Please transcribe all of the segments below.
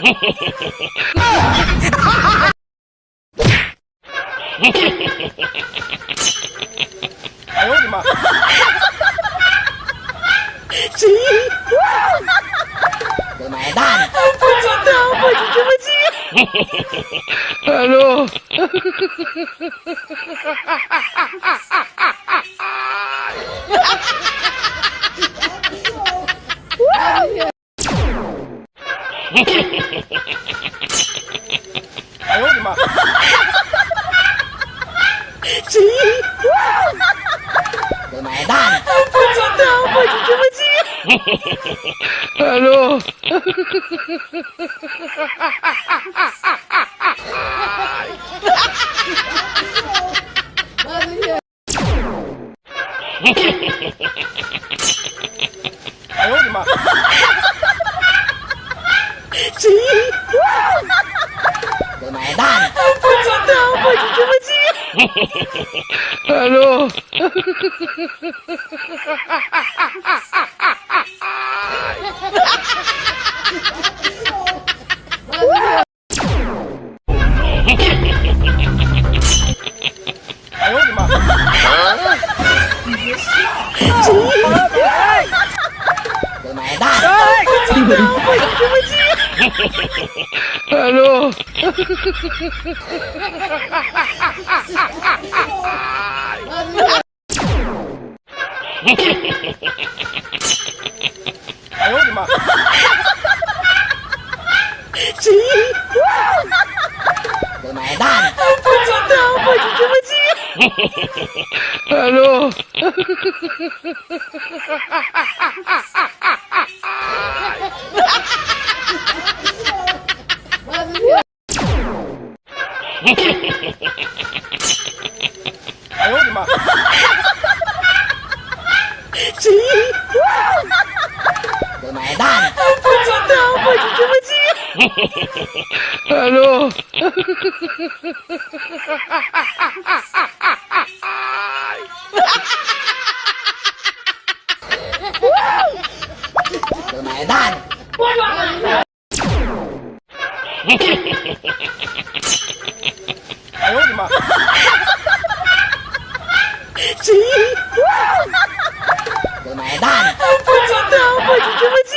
哎呦我的妈！谁？我买单。不知道，我就这么记。 Hello。哎呦我的妈！谁？我买单。不知道，我就这么记。 Hello。哎呦我的妈！谁？我买单。不知道，我就这么记。 Hello。哎呦我的妈！谁？我买单。不知道，我就这么记。 Hello。哎呦我的妈！谁？我买单。不知道，我就这么记。 Hello。哎呦我的妈！谁？我买单。不知道，我就这么记。 Hello。我买单。哎呦我的妈！谁？我买单。不知道，我就这么记。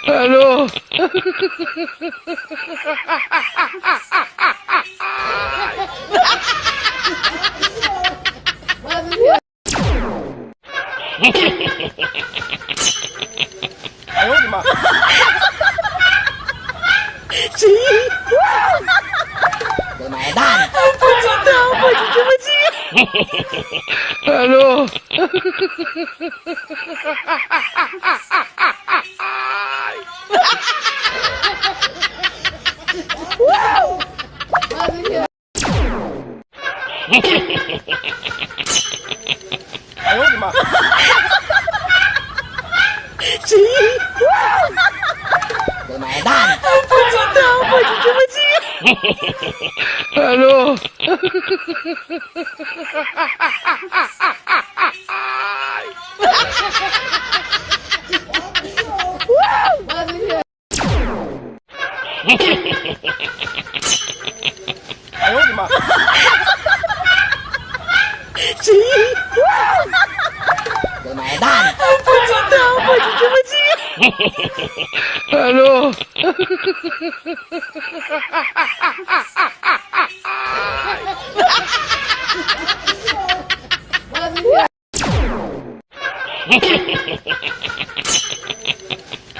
Hello。哎呦我的妈！谁？我买单。不知道，我就这么记。 Hello。哎呦我的妈！谁？我买单。不知道，我就这么记。 Hello。哎呦我的妈！谁？我买单。不知道，我就这么记。 Hello。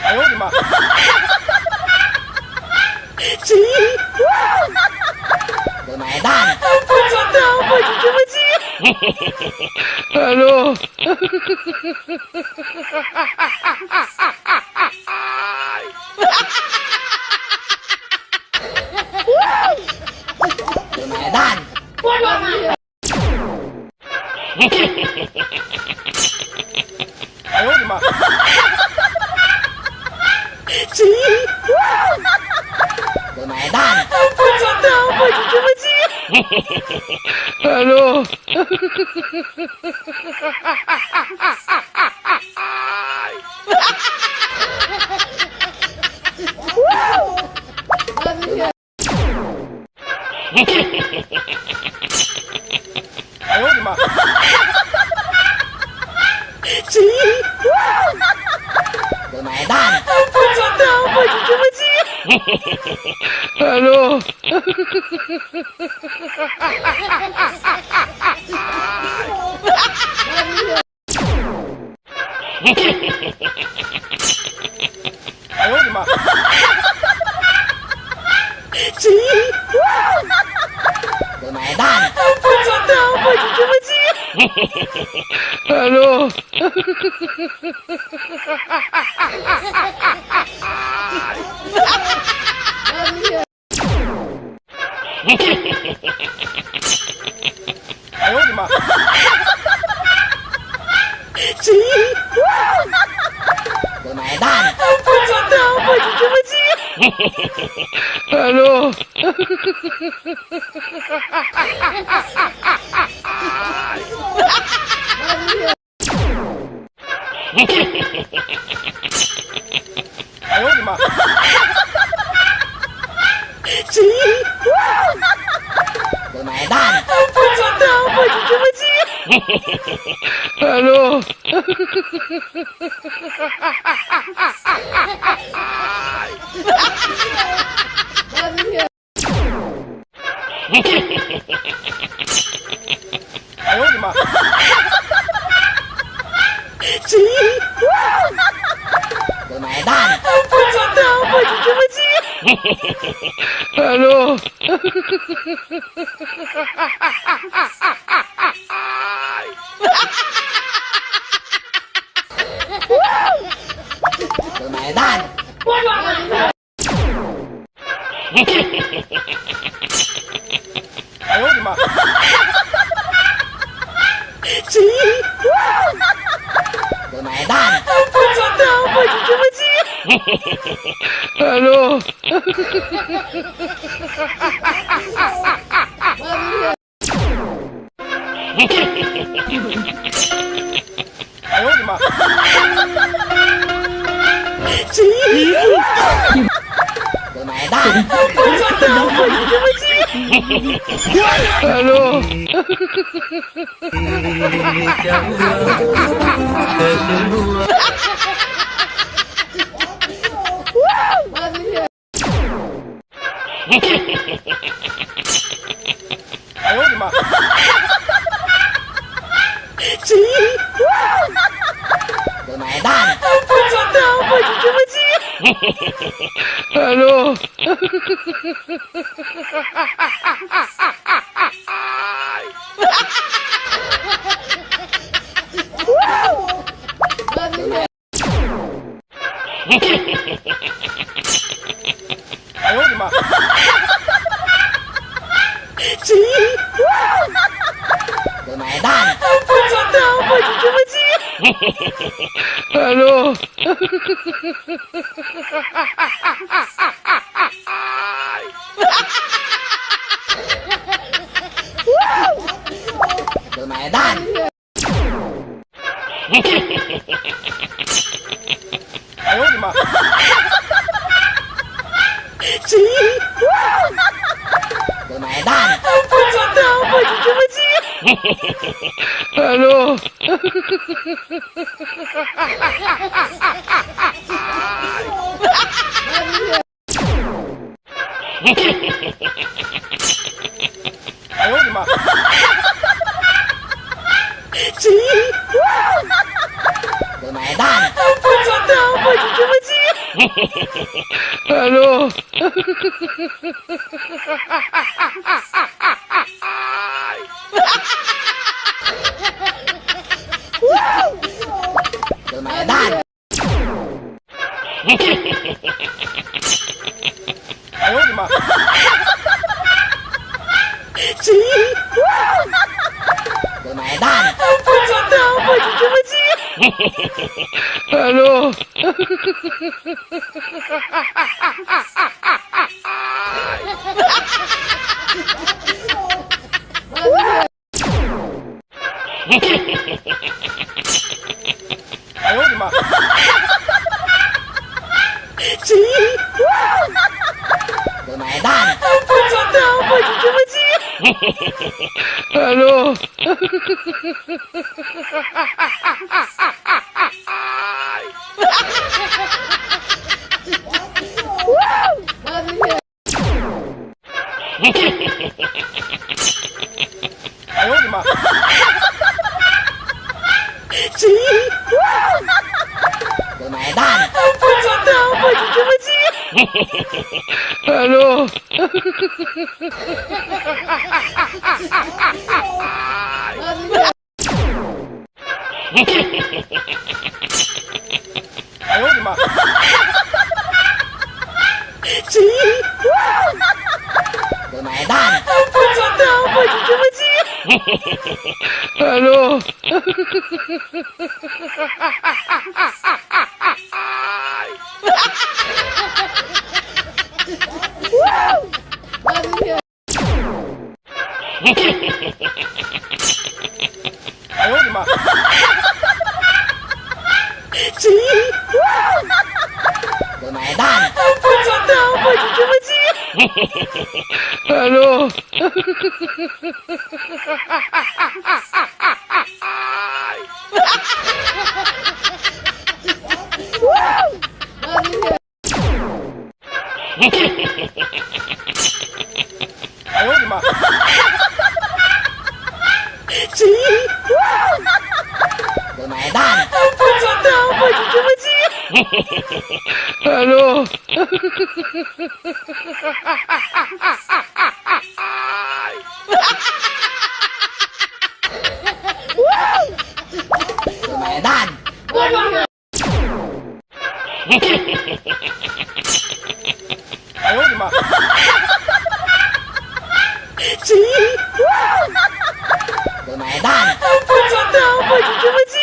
哎呦我的妈！谁？我买单。不知道，我就这么记。 Hello。我买单。哎呦我的妈！谁？我买单。不知道，我就这么记。 Hello。哎呦我的妈！谁？我买单。不知道，我就这么记。Hello。哎呦我的妈！谁？我买单。不知道，我就这么记。Hello。哎呦我的妈！谁？我买单。不知道，我就这么记。Hello。哎呦我的妈！谁？我买单。不知道，我就这么记。Hello。哎呦我的妈！谁？我买单。不知道，我就这么记。Hello。我买单。哎呦我的妈！谁？我买单。不知道，我就这么记。Hello。哎呦我的妈！谁？我买单。不知道，我就这么记。Hello。哎呦我的妈！谁？我买单。不知道，我就这么记。Hello。哎呦我的妈！谁？我买单。不知道，我就这么记。Hello。我买单。哎呦我的妈！谁？我买单。不知道，我就这么记。Hello。哎呦我的妈！谁？我买单。不知道，我就这么记。Hello。我买单。哎呦我的妈！谁？我买单。不知道，我就这么记。Hello。哎呦我的妈！谁？我买。Alô? 哎呦我的妈！谁？我买单。不知道，我就这么记。Alô? 哎呦我的妈！谁？我买单。不知道，我就这么记。Alô? 哎呦我的妈！谁？我买单。不知道，我就这么记。Alô? 哎呦我的妈！谁？我买单。不知道，我就这么记。Alô? 我买单。哎呦我的妈！谁？我买单。不知道，我就这么记。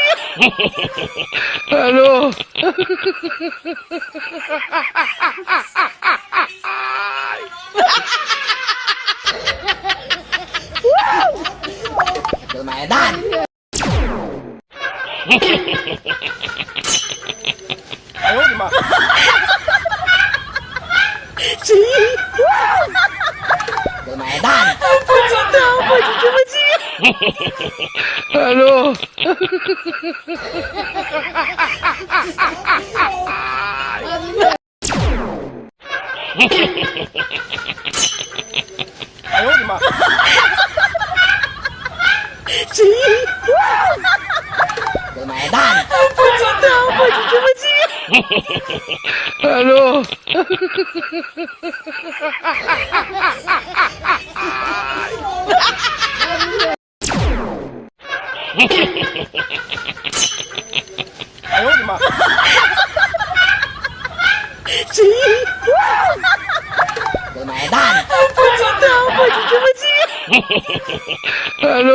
Alô? 我买单。哎呦我的妈！谁？我买单。不知道，我就这么记。Alô? 哎呦我的妈！谁？我买单。不知道，我就这么记。Alô? 哎呦我的妈！谁？我买单。不知道，我就这么记。Alô?